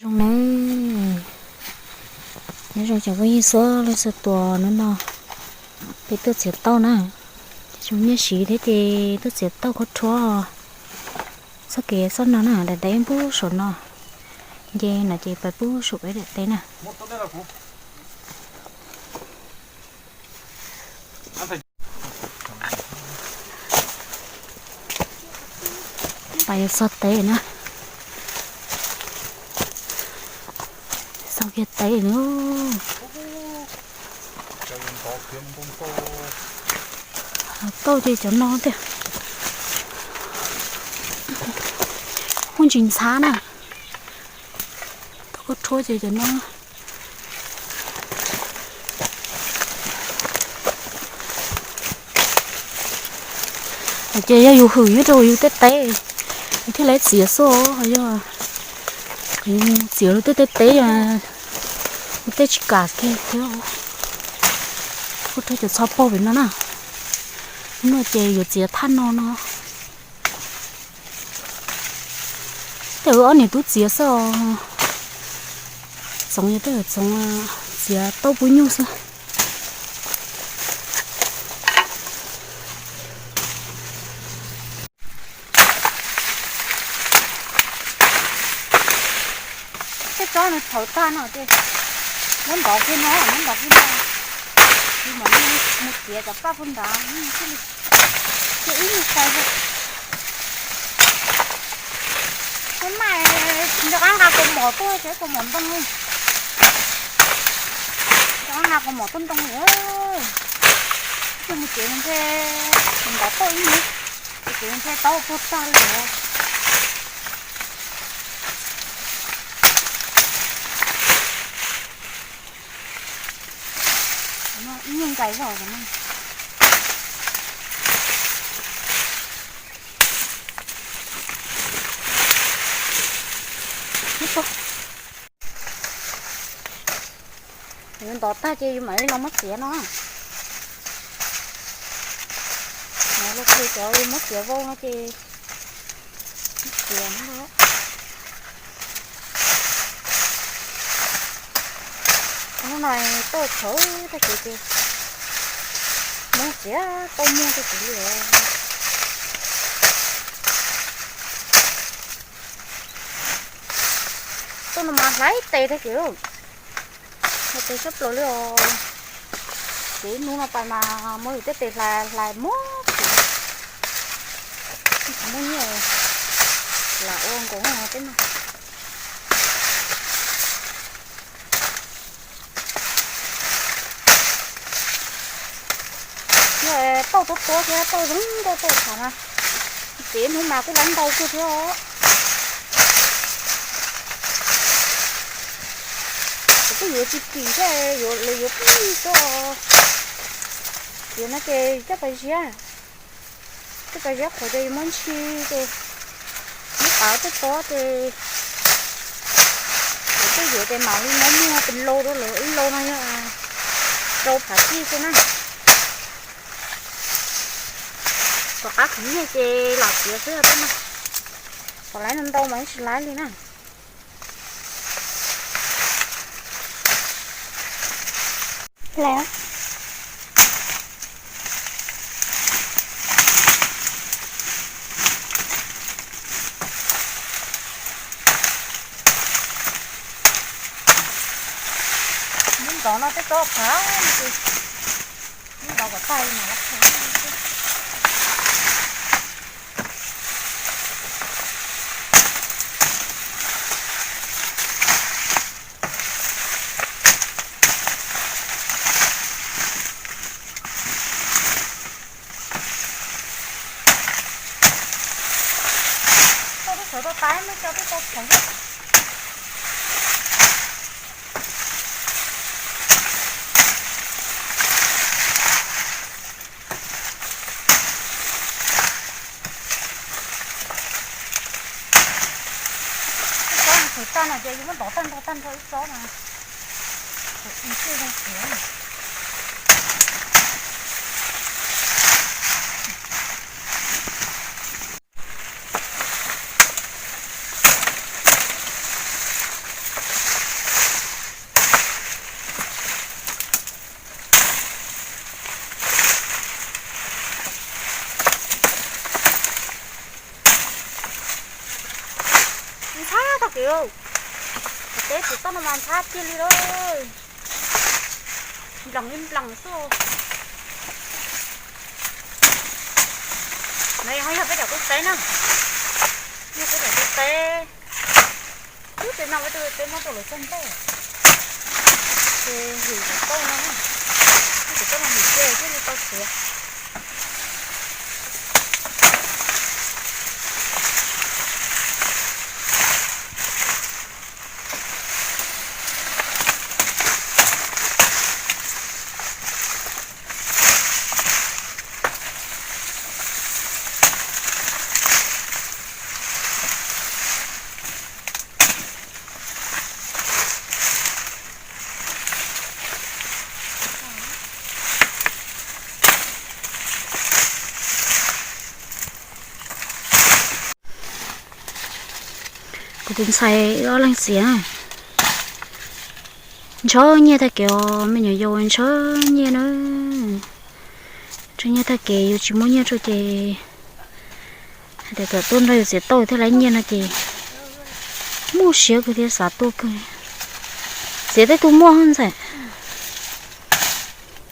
Zoo na, nyob zoo cov phooj ywg txhua leej txhua tus, hnub no peb tuaj txiav tauj na, zoo nyiaj siv thiab ces tuaj txiav tauj khaub rhuab txoj kev txoj no na, daim teb pub saum no, nce no ces pais pub saum peb daim teb na. Pais yuav txog teb na, txog kiag teb na. Tauj ces cov no tiag, muaj ntsis ntxhab na, tauj khaub rhuab ces cov no. Ces yog yus hwm nyob rau yus tej teb, yus thiaj li txiav xwb, yog yus txiav luag tej teb, yus tej tsis kam kiag thiab. Kuj rau cov txhob paug pem no na, no ces yuav txiav thaj no no. Tej wb ob niam tub txiav xwb os. Txoov yog tej txoov txiav tauj pub nyuj xwb. Tej tsob no txhaum tag no ces muab ntov kiag no, muab ntov kiag no, ces mam li mus txiav cov paj pug nrad thiaj li ib nyuag sai xwb. Maj mam nco qab nqa kaus mom tuaj ces kaus mom ntoo li, nco qab nqa kaus mom tuaj ntoo li. Ces mus txiav ntshe ntov tauj ib hnub, ces txiav ntshe tauj puag tag li os. Ib nyuag nqaim zog no. Yus ntov tag ces yus mam li los muab txiav no. Los txiav cov yus muab txiav vau no ces txiav no. Hnub no tauj txhaum tag kev ces muab txiav tauj muag tag kev li. Tauj no mas hlais tes tag kev, hlais tes tshaj plaws li os. Ces ib hnub no pais mas muab yus tej tes hlais hlais muag, muaj nyiaj lam ua nkaus no peb no. Yog tauj tuab tuab thiab tauj zoo nkauj tauj txhaum na, txiav hnub mas kuj lab ntau kawg thiab os. Kuv twb yuav tsis kim thiab, yuav lawv yuav pib tso. Yuav no ces coj pais ziab, coj pais ziab qhuav ces yuav muab ntshis ces muab qav tej pob ces yuav tej yuav ces mam li muab muag pes lau rau lawv ib lau no yog rau phav tij xwb na. Tom qab khwv nyiaj ces lam txiav xwb tej no. Kom laib no ntau mas tsis laib li na. Muab ntov no tej tsob phav, muab ntov kom tag li mas. Tauj twb sawv tau tas, muab cov twb tau txhaum xwb. Ib tsob txhaum tag no ces yus muab ntov tag nrho tag nrho ib tsob mas. Txiv tauj no mas ntxhab tiag li lawm. Nploos li nploos xwb. No ho yog peb daim qub teb na. Yog peb daim qub teb. Twb tsis no peb tau peb muab rau lawv txog npej. Ces hwm cov tauj no, cov tauj no hwm kiag thiaj li tau txiav. Kuv tus ntxhais ob leeg txiv ntshaw nyiaj tag kev os, me nyuam yaus ntshaw nyiaj na. Ntshaw nyiaj tag kev yus tsis muab nyiaj rau ces hais tias kom tuaj nrog yus txiav tauj thiaj laib nyiaj no ces muaj siab kawg thiab xav tuaj kawg. Txiav tej tug muaj ntxhais.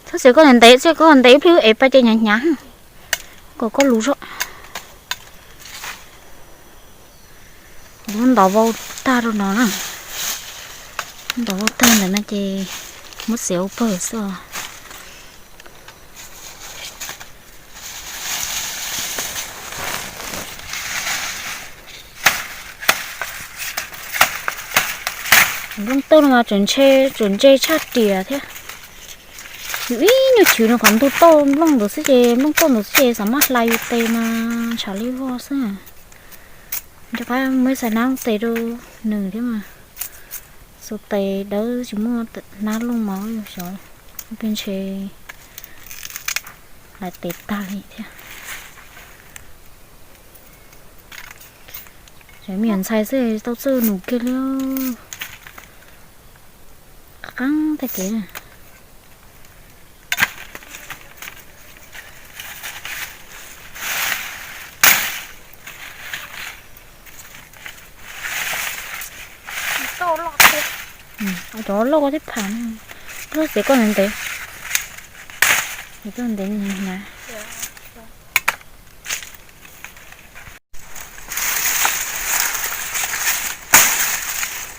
Txhob txiav koj ntev, txiav koj ntev ib pliag ev pab ces hnyav hnyav kom koj luv zog. Lub ntov vau tag rau no na. Ntov vau tag ntawm no ces muab txiav ua pawg xwb os. Nplooj tauj no mas tseem ntse tshaj riam thiab. Yus ib nyuag chwv nws qhov ntug tauj nplooj ntawd xwb ces, nplooj tauj ntawd xwb ces xav maj hlais yus tes mas ntshav li vog xwb. Nco qab muab ib xais nab tes rau nws thiab mas. Xuas tes dawb tsis muaj nab looj mas yus xyov pes ntshe hlais tes tag li thiab. Me nyuam ntxhais xwb tau txawj num kiag li. Qab tag kev na. Cov loj thiab pham, koj txiav koj ntev ntev, koj ntev na.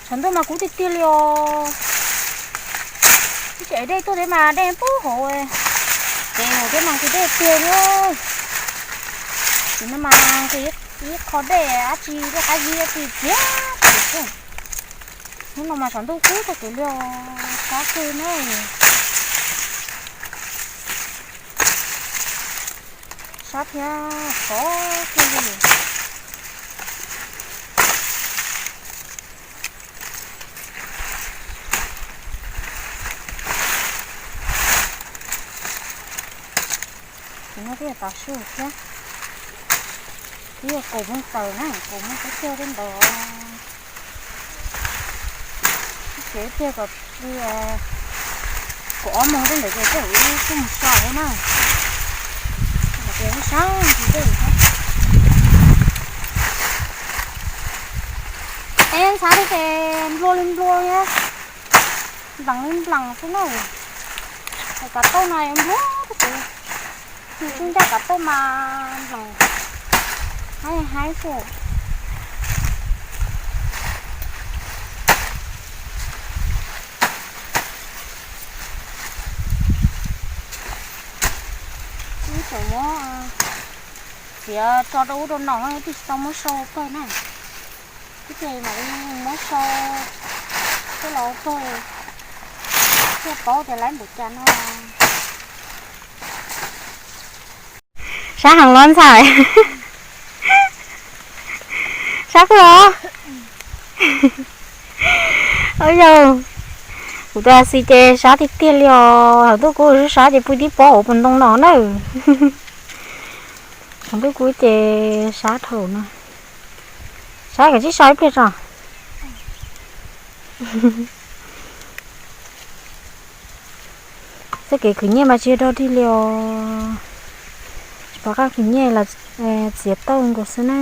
Tshav ntuj mas kub tiag tiag li os. Ib tsam dej tuaj thiab mas dej pub hauv ces hauv thiab mas nqhis dej tiag li. Tam sim no mas nqhis ib qho dej dab tsi dej qab zib dab tsi txiav txiav xwb. Hnub no mas tshav ntuj kub tag kev li os, sab kawg na. Sab thiab sov kawg li. Ces no twb yog tav su thiab, twb yog kaum moos tawm na, kaum moos peb caug tej ntawd. Ces tiag kom li kaum ob moos tej ntawd ces tej zaum wb kuj mus so thiab na. Ces wb sab ntsis tej thiab. Peb ntxhab li ces nplua li nplua thiab, nplees li nplees xwb na. Kav tauj no yuav nplua tag kev, nws tsuj ncaj kav tauj mas nplees haib haib xwb. Wb tseem muab txiav tso rau ub rau no, twb tsis tau muab sau pawg na. Ib pliag mam li muab sau coj los ua pawg, thiaj paub tias laib npaum cas no. Sab heev los ntxhais. Sab kawg os. Yog kuv tus a xi ces sab tiag tiag li os. Thaum twg kuv sab ces pw tib pob hauv paus ntoo no na. Thaum twg kuv ces sab dhau no. Sab kom tsib so ib pliag tso. Txoj kev khwv nyiaj mas tsis yog dog dig li os. Tsis pom qab khwv nyiaj los txiav tauj nkaus xwb na.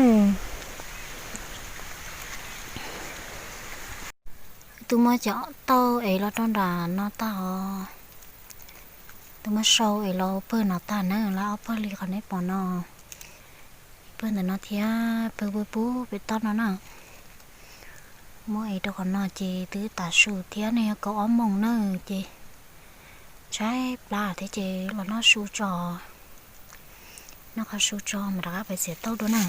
Twb muab cov tauj ev los rau nram no tag os. Twb muab sau ev los pawg no tag na, lawv ob pawg li qhov nej pom no. Pawg ntawm no thiab pawg pub pub pem toj no na. Muab ev rau qhov no ces twb tav su thiab, nej yog kaum ob moos na ces tshaib plab thiab ces los noj su tso. Noj qhov su tso mam rov qab pais txiav tauj dua na.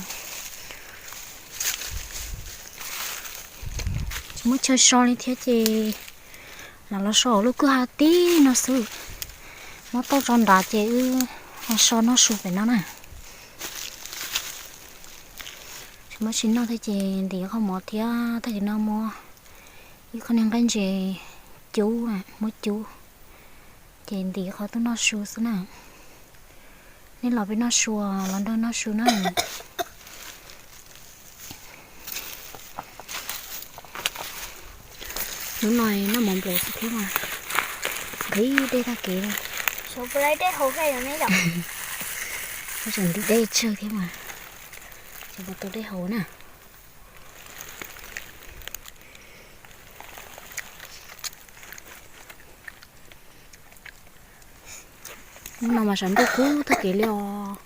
Tsis muaj chaw so li thiab ces lam los so hauv lub kwj ha tib no xwb. Muab tauj tso nrad ces wb ho so noj su pem no na. Tsis muaj tsis noj thiab ces ntim qhov mov thiab tag kis no muab ib qho niag nqaij ntses cub, muab cub ces ntim qhov tuaj noj su xwb na. Nej los peb noj su, los nrog noj su na. Hnub no noj mov nplaum xwb thiab mas nqhis dej tag kev li. Tseem ntim dej tsawg thiab mas tseem puas tau dej haus na. Hnub no mas sab ntuj kub tag kev li os.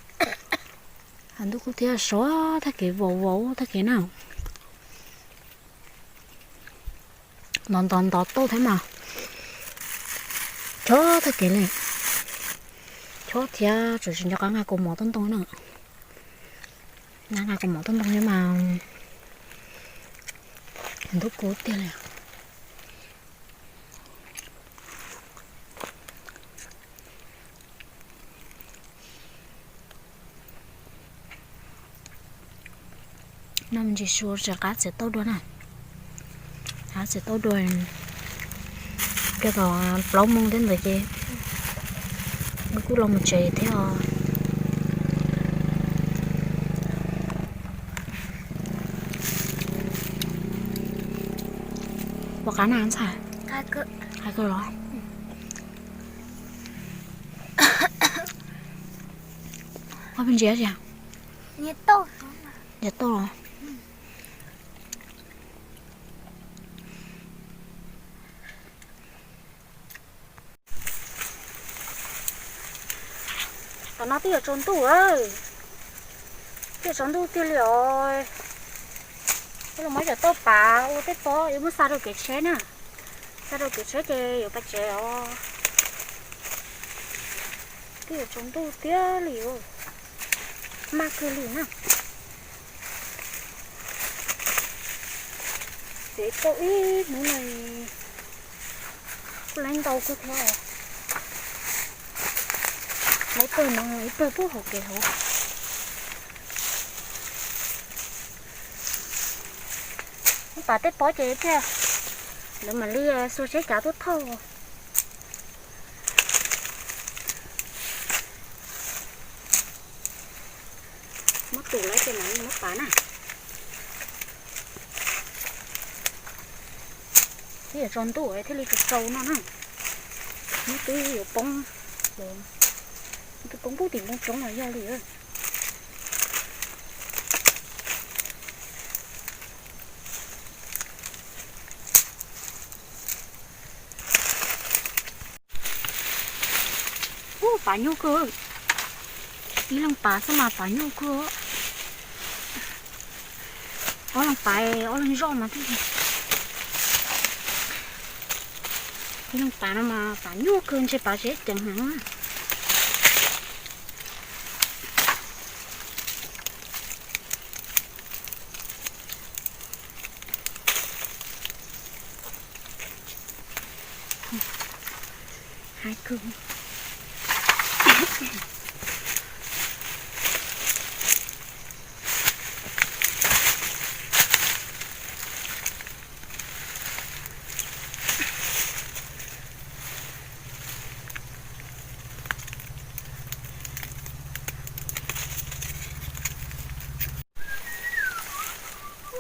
Sab ntuj kub thiab sov tag kev, vau vau tag kev na. Ntov ntov ntov tauj thiab mas chob tag kev li. Chob thiab tseem tsis nco qab nqa kaus mom tuaj ntoo na. Nqa nqa kaus mom tuaj ntoo thiab mas ntuj kub tiag li. Noj me ntsis su tsis qab txiav tauj dua na. Qab txiav tauj dua, cia tom plaub moos thiab ntawd ces wb kuj los mus tsev thiab os. Puas qab na ntxhais? Qab kawg los. Ua pheej ntsia tsis? Ntsia tauj los. Tam no twb yuav tsaus ntuj, twb yuav tsaus ntuj tiag li os. Wb los muab cov tauj pav ua tej pob yuav muab xa rau kev tsheb na. Xa rau kev tsheb ces yuav pais tsev os. Twb yuav tsaus ntuj tiag li, maj kawg li na. Txiav tau ib hnub no kuj laib ntau kawg thiab. Laib pawg no ib pawg pub hauv kev hauv. Muab pav tej pob ces thiaj, lawv mam li xuas tsheb cav tuaj thauj. Muab tus lawm ces mam li muab pav na. Twb yuav tsaus ntuj thiaj li tsaus tsaus no na. Nws twb yuav poob, twb poob pub tim npoo tsoov los yog li. Ub, pav nyuaj kawg. Ib leeg pav xwb mas pav nyuaj kawg. Ob leeg pav, ob leeg zoj mas thiaj, ib leeg pav no mas pav nyuaj kawg, ntshe pav tsis ceev heev. Hais kawg.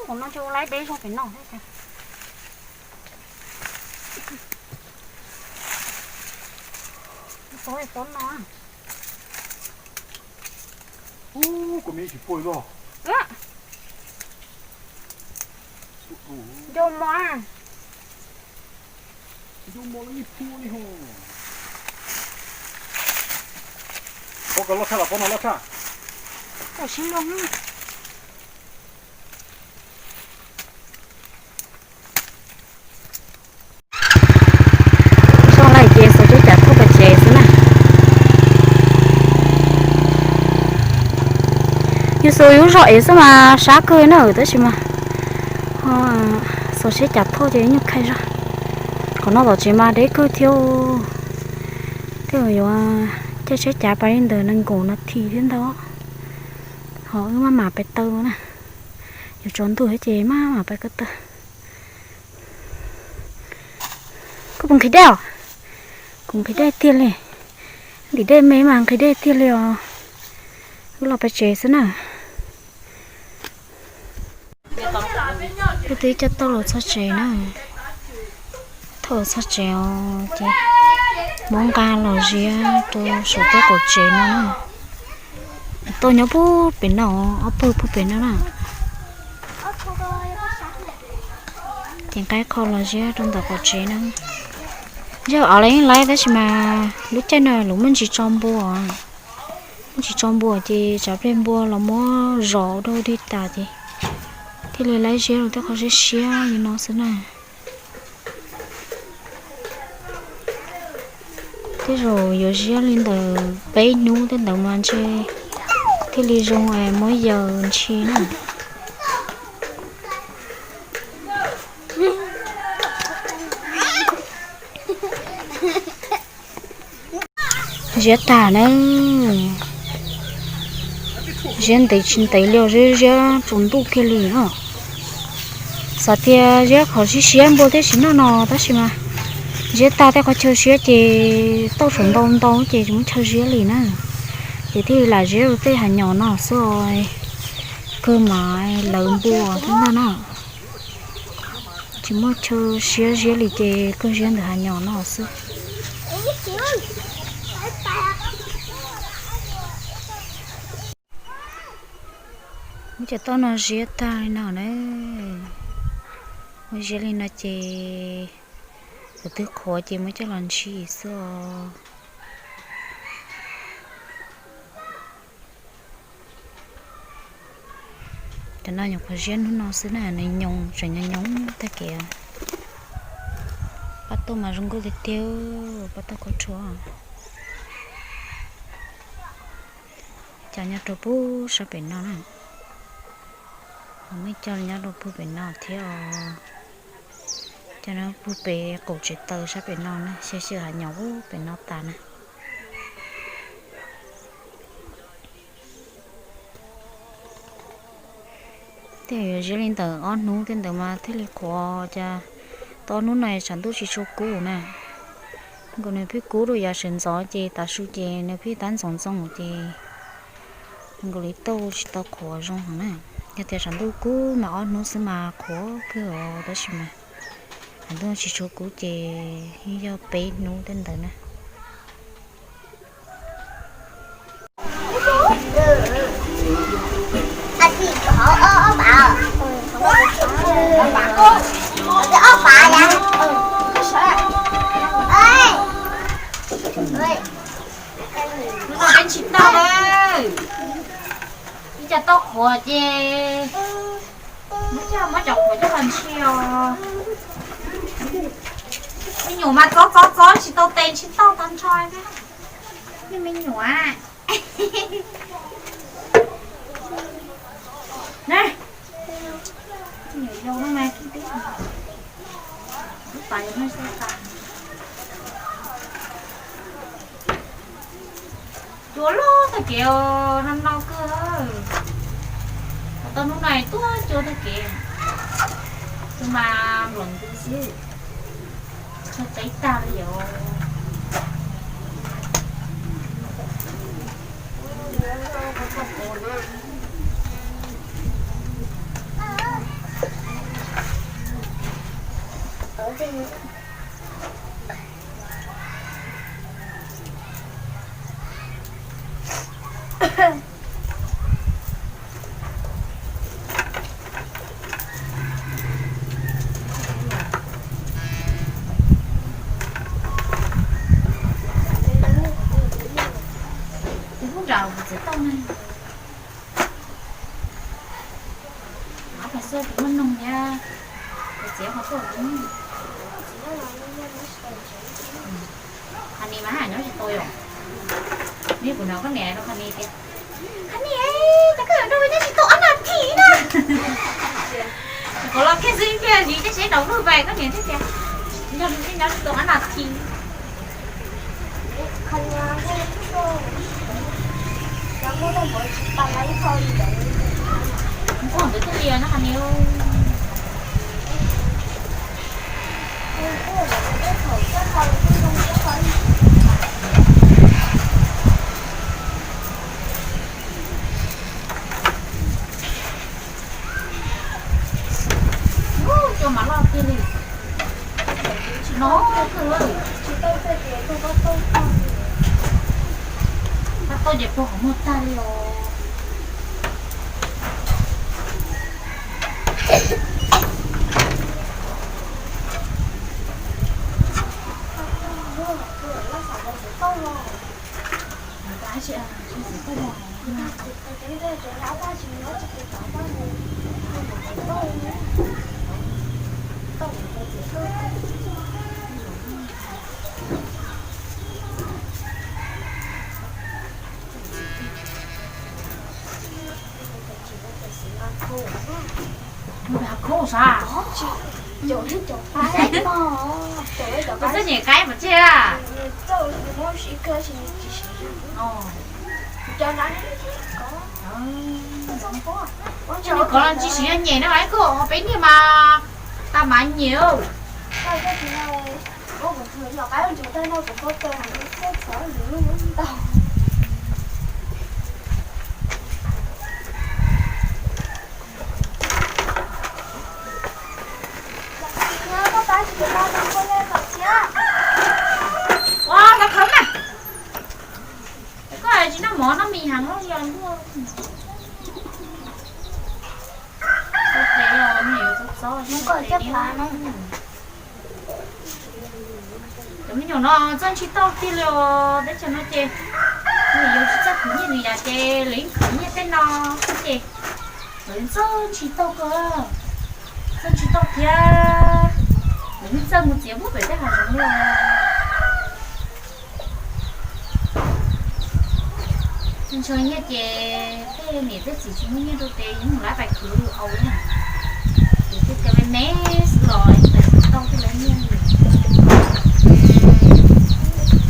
Ub, no tsis ua laib deb zoo pem no thiab. Pob, pob no. Ub, koj me tsis pub los. Nco mov. Pob kos loj tshaj los pob no loj tshaj. Zoo lawm ces xuas tsheb cav thauj pem tsev xwb na. Yus xuas yus zog ev xwb mas sab kawg na tab sis mas xuas tsheb cav thauj ces nyuag khaij zog. Qhov no tom tsev mas deb kawg thiab. Tej zaum yuav caij tsheb cav pais li ntawm nees nkaum nas this thiab ntau. Ho wb maj mam pais taw na. Yuav tsaus ntuj thiab ces maj mam pais ko taw. Koj puas nqhis dej os? Kuv nqhis dej tiag li. Ntim dej me mas nqhis dej tiag li os. Wb los pem tsev xwb na. Wb twb coj tauj los txog tsev na. Thaum los txog tsev os ces muab nqa los ziab rau saum tej qaum tsev no na. Tauj nyob puag pem no, ob pawg puag pem no na. Ces nqa ib qho los ziab rau ntawm qaum tsev na. Yog av los yeej laib tab sis mas lub caij no lawv muaj ntsis tso npua, muaj ntsis tso npua ces tsam pliag npua los muab zom dau dig tas ces thiaj li laib ziab rau tej qhov siab siab li no xwb na. Tej zaum yuav ziab li ntawm peb hnub tej ntawd mas ntshe thiaj li zoo muab yaws ntshi na. Ziab tag na. Ziab ntev tsis ntev li, ziab tsaus ntuj kiag li no. Xav tias ziab qhov siab siab npua thiaj tsis noj no tab sis mas ziab tag tej qhov chaw siab ces tauj saum ntau ntau ces tsis muaj chaw ziab li na. Ces thiaj li lam ziab rau tej hav nyom no xwb, kawg mas lawv npua thiab ntag na. Tsis muaj chaw siab ziab li ces kawg ziab ntawm hav nyom no xwb. Muab cov tauj no ziab tag li no na. Muab ziab li no ces thaum twg qhuav ces muab coj los ntshi xwb os. Cov no nyuam qhuav ziab hnub no xwb na, nws nyoos tseem nyoos nyoos tag kev. Pab tauj mas zoo nkauj tiag tiag, pab tauj khaub rhuab. Cov nyob rau puag sab pem no na. Muaj cov nyob rau puag pem no thiab os. Cov no puag pem qaum tsev taw sab pem no na, xyaw xyaw hav nyom puag pem no tas na. Tej zaum yuav ziab li ntawm ob hnub tej ntawd mas thiaj li qhuav, cas tau ob hnub no tshav ntuj tsis tshua kub na. Nkaus nws pheej kub rau yav sawv ntxov ces tav su ces nws pheej tab ntxoov ntxoo ces nkaus li tauj tsis tau qhuav zoo heev na. Yog tias tshav ntuj kub mas ob hnub xwb mas qhuav kawg os, tab sis mas tshav ntuj tsis tshua kub ces yeej yog peb hnub tej ntawd na. Hnub no peb ntshis tauj lawm, ib co tauj qhuav ces muab coj, muab cov qhuav coj los ntshi os. Me nyuam mas txob txob txob tsis tau tes ntshis tauj tag nrho thiab. Me nyuam na, me nyuam yau no mas kiv tib, lub pas yau no xwb tas. Cua loj tag kev os, no no kawg. Tau hnub no tuaj cua tag kev, cua mas npluam ntws xwb, cua qeb tag li os. Qhov ni mas nyob tsis tau yom. Neb kuv hnov koj niam rau qhov ni tias, qhov ni, cas koj yuav nrog nyob tsis tau ob nas this na. Kuv los kiag xwb ib pliag zis tej seb nraum lub vais koj niam thiaj tias, nrog neb nyob tsis tau ob nas this. Ntxuag ntawd thiaj li no qhov ni. Cua mas loj tiag li. Tsis hnov kawg li. Pab tauj ces puag qhov muag tag li os. Mus pem hav khoob sav. Kuv txawj nyem qaib mas tseg. Koj los tsis siv yog nyem na, ib koj peb niag mas tas mas nyem. Ua, mov khov mas. Koj tsis noj mov noj mis heev los yog ntuj. Txhob tev os, me nyuam yuav txob txob, txhob tev os. Cov me nyuam no txawj ntshis tauj tiag li os, teb chaws no ces nws yuav tsis txawj khwv nyiaj nws yam ces lawv yeej khwv nyiaj tej no xwb ces lawv txawj ntshis tauj kawg, txawj ntshis tauj thiab. Lawv yeej txawj mus txiav puag pem tej hav zoov los. Ntshaw nyiaj ces tej niam tej txiv tsis muaj nyiaj rau ces yeej mus lab tais khwv au na. Ces tej cov me me xwb los yeej tais khwv tau tej lawv nyiaj li. Kuv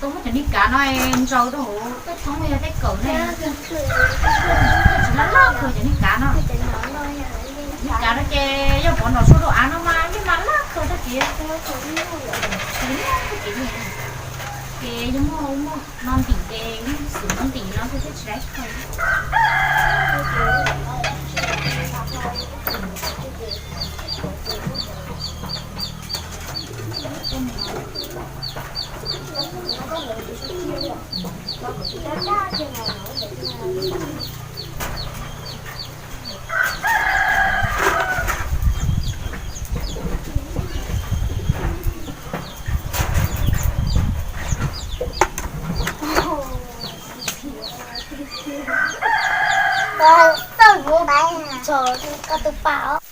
tau muab cov niag kav no ntsaws rau hauv tej thoob yog tej kawm ne. Tsis laj laj kawg cov niag kav no. Niag kav no ces yog pov nram sua rau av no mas yeej mas laj kawg tag kev. Ces yog muaj muaj no ntim ces yeej xum no ntim no thiaj tsis laj kawg. Koj tus pam os.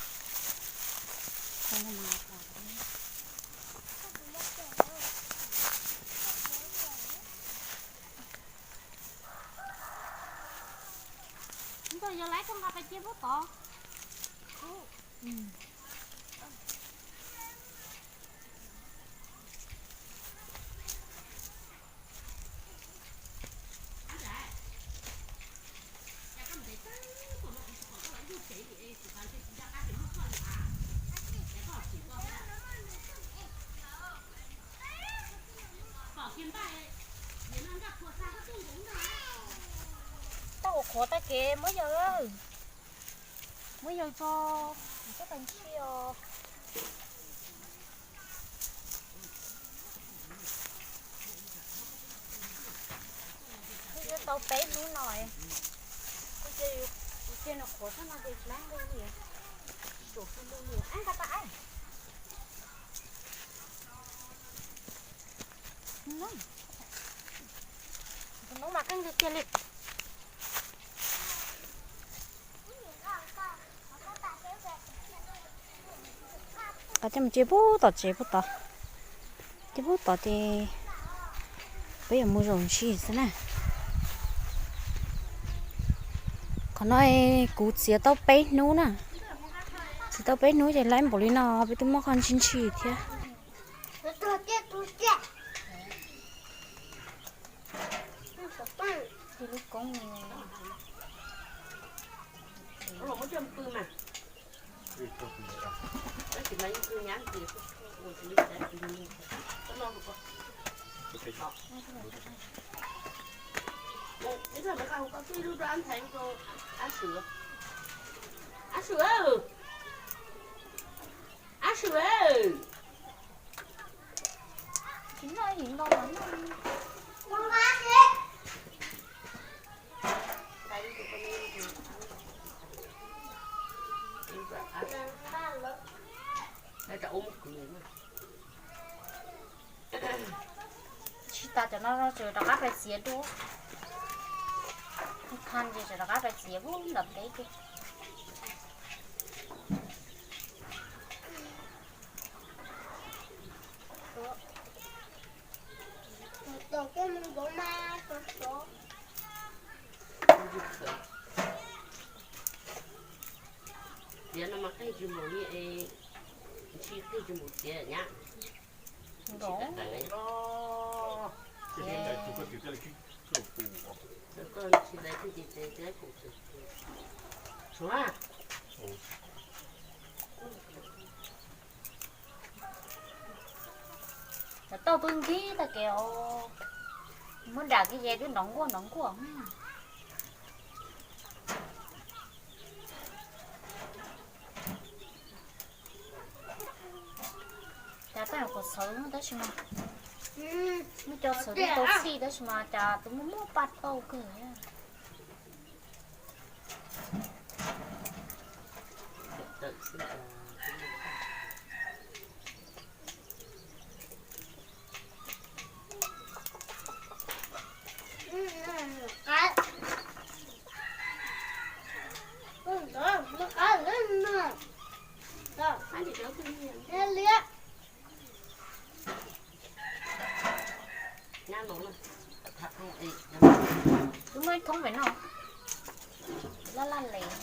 Ntawd yog lawv tuaj nqa pais cia puag tod. Qhuav tag kev muab yawg, muab yawg tso, kuv tsis tau ntshai os. Kuv yuav tau peb hnub no, kuv cia nws qhuav tag no ces lab nqi li, suam fwj lug li, ab nqa tas ab. Tus no mas qeej tiag tiag li. Qas coj mus cia pub tom tsev pub tod, cia pub tod ces peb yuav mus zaum ntsis xwb na. Qhov no kuv txiav tau peb hnub na, txiav tau peb hnub ces lab npaum li no, peb twb muab qhov ntshis ntshis thiab. Tsis tas cov no tseem rov qab pais txiav dua, tha ces tseem rov qab pais txiav ntawm teb ces. Tiav no mas qeej tsis npaum li, ntshis qeej tsis npaum tiav nyab. Cov tauj twb nkig tag kev os, muab dam kiag ces twb nrov nkuaj nrov nkuaj. Cas tau qhuav txhawv tab sis mas, muaj cov txhawv twb tau txhij tab sis mas cas tus muaj muaj paj tauj kawg. Tus muaj ib thoob pem no, laj laj les.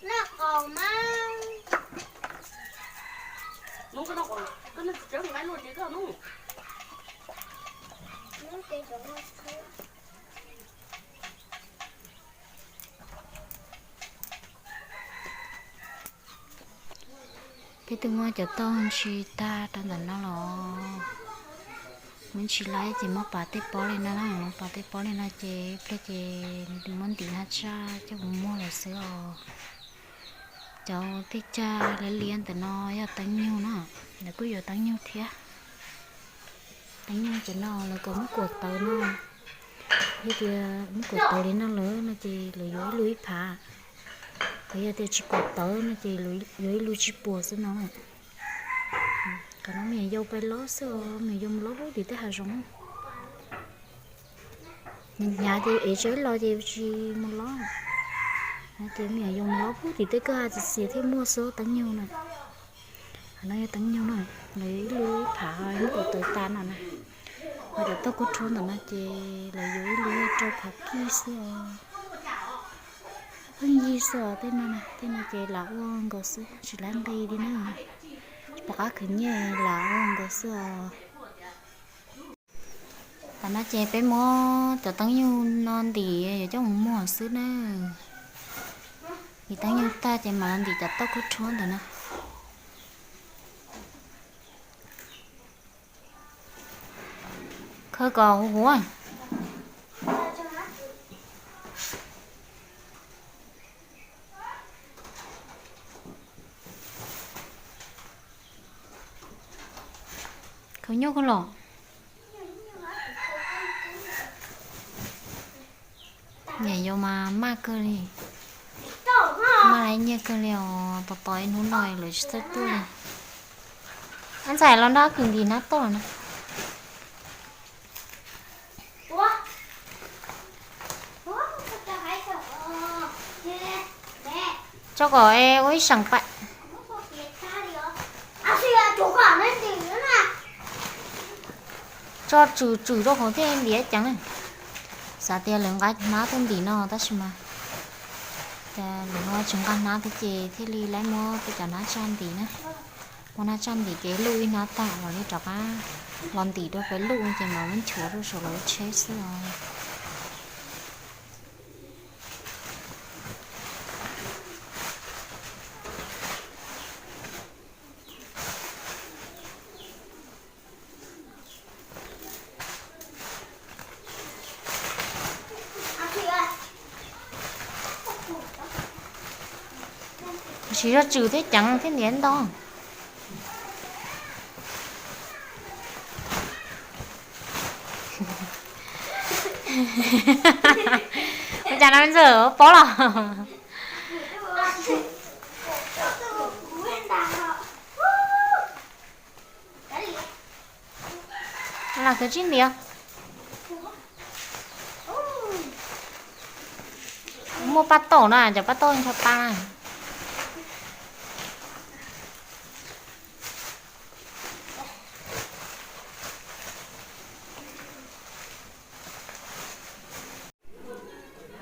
Noj qaus mas. Hnub koj noj qaus, koj noj tsis tseeb nqaij luaj ces koj hnub. Peb twb muab cov tauj ntshis tag rau ntawm no los, muab ntshis laib ces muab pav tej pob li no na, pav tej pob li no ces ib pliag ces muab ntim haj tsaj coj mus muag lawm xwb os. Cov tej cag liab liab ntawm no yog teeb nyug na, lawv kuj yuav teeb nyug thiab. Teeb nyug cov no lawv kom muab kuam tawv no, yog tias muab kuam tawv li no lawm no ces lawv yuav ib lub ib phav, ho yog tias tsis kuam tawv no ces yuav ib lub tsib puas xwb no. Qhov no me nyuam yaus pais lob xwb os, me nyuam yaus mus lob pub tim tej hav zoov. Hnyav ces ev tso ib los ces tsis mus lob. Ces me nyuam yaus mus lob pub tim tej kwj ha txias txias thiaj muaj xwb teeb nyug na. Qhov no yog teeb nyug na, lawv yuav ib lub ib phav muab kuam tawv tas no na. Ho cov tauj kub rhuab ntawm no ces lawv yuav ib lub rau phav kib xwb os. Pheej yig xwb os, tej no, tej no ces lam ua nkaus xwb tsis lab nqi li na. Tsis pom qab khwv nyiaj, lam ua nkaus xwb os. Tam no ces peb muab cov teeb nyug no ntim yuav coj mus muag xwb na. Ntim teeb nyug tag ces mam los ntim cov tauj kub rhuab ntawm no. Kawg kom huv huv. Khaws nyuj kawg los. Niam yau mas maj kawg li, maj lab nyiaj kawg li os. Tos tos ib hnub no lawv tsis txawj tuaj li. Ab ntxhais los nrog kws ntim hnab toj na. Tso kom ua ib seem pam. Tso tswm tswm rau hauv thiaj ntim ceev na. Xav tias lawv nqa hnab tuaj ntim no tab sis mas cas lawv ho tsis nqa hnab thiab ces thiaj li lawv muab peb cov hnab tsaj ntim na. Muab hnab tsaj ntim ces luj ib hnab tag los li rov qab los ntim rau pem luj ces mam muab nchuav rau saum lawv tsheb xwb os. Siv zog tswm thiab ceev thiab ntiav ntau. Ua cas no ntxawm pob los? Los kawg tsis ntiav. Muaj paj taum na, cov paj taum ncho pa na.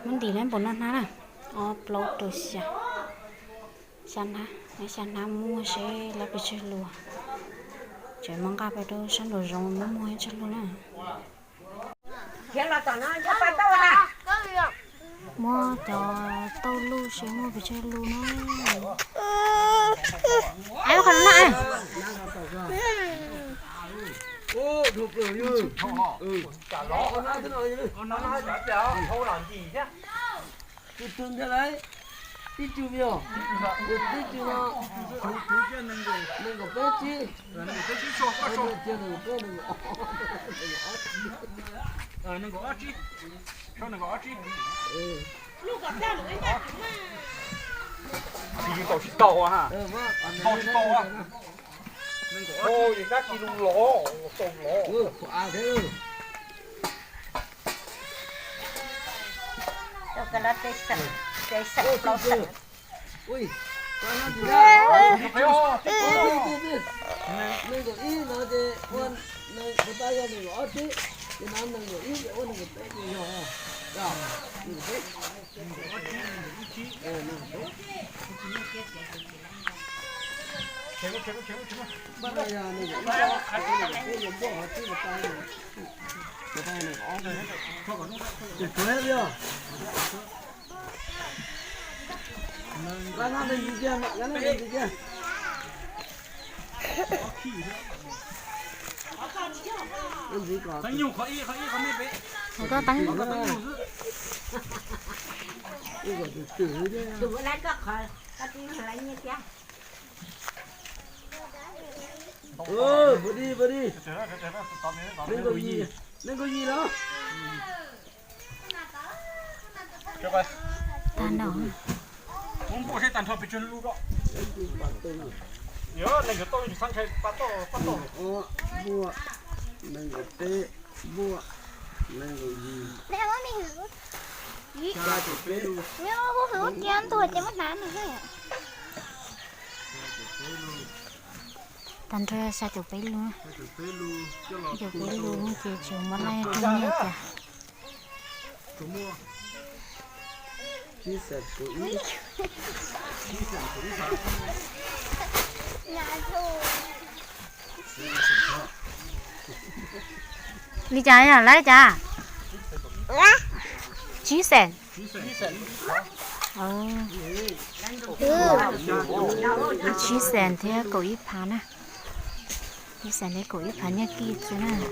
Muab ntim lawm npaum no hnab na, ob plaub rau xya, xya hnab, xya hnab muag seb lawv pes tsawg lus. Tseem muab nqa pais rau sab nraum zoov muab muag tsawg lus na. Muab cov tauj luj seb muaj pes tsawg lus na. Qhov no na. Ib tug no, nees nkaum peb tsib, nees nkaum peb, nees nkaum ob tsib. Tsis tau, tsis tau ha. Tsis tau ha. Nees nkaum ob tsib. Dab tsi lus los, tau los. Nees nkaum ib no ces ua, puas tas yog nees nkaum ob tsib, ces no nees nkaum ib ces ua nees nkaum peb ces yog, nees nkaum peb. Teeb nyuj qhov ib, qhov ib qhov me pem. Qhov ko teeb. Nees nkaum yim, nees nkaum yim los. Tag no. Muab npuaj seb tag nrho pes tsawg lus rau. Yog nees nkaum tauj, tsis txhob ntshai pab tauj, pab tauj. Npuaj, nees nkaum peb, npuaj, nees nkaum yim. Tag nrho xya caum peb lus, xya caum peb lus ces tsis muaj laij rau nyiaj cas. Li cas yog lawv cas? Tsib xees. Tsib xees thiab kaum ib phav na. Peb xav li kaum ib phav nyiaj kij xwb na.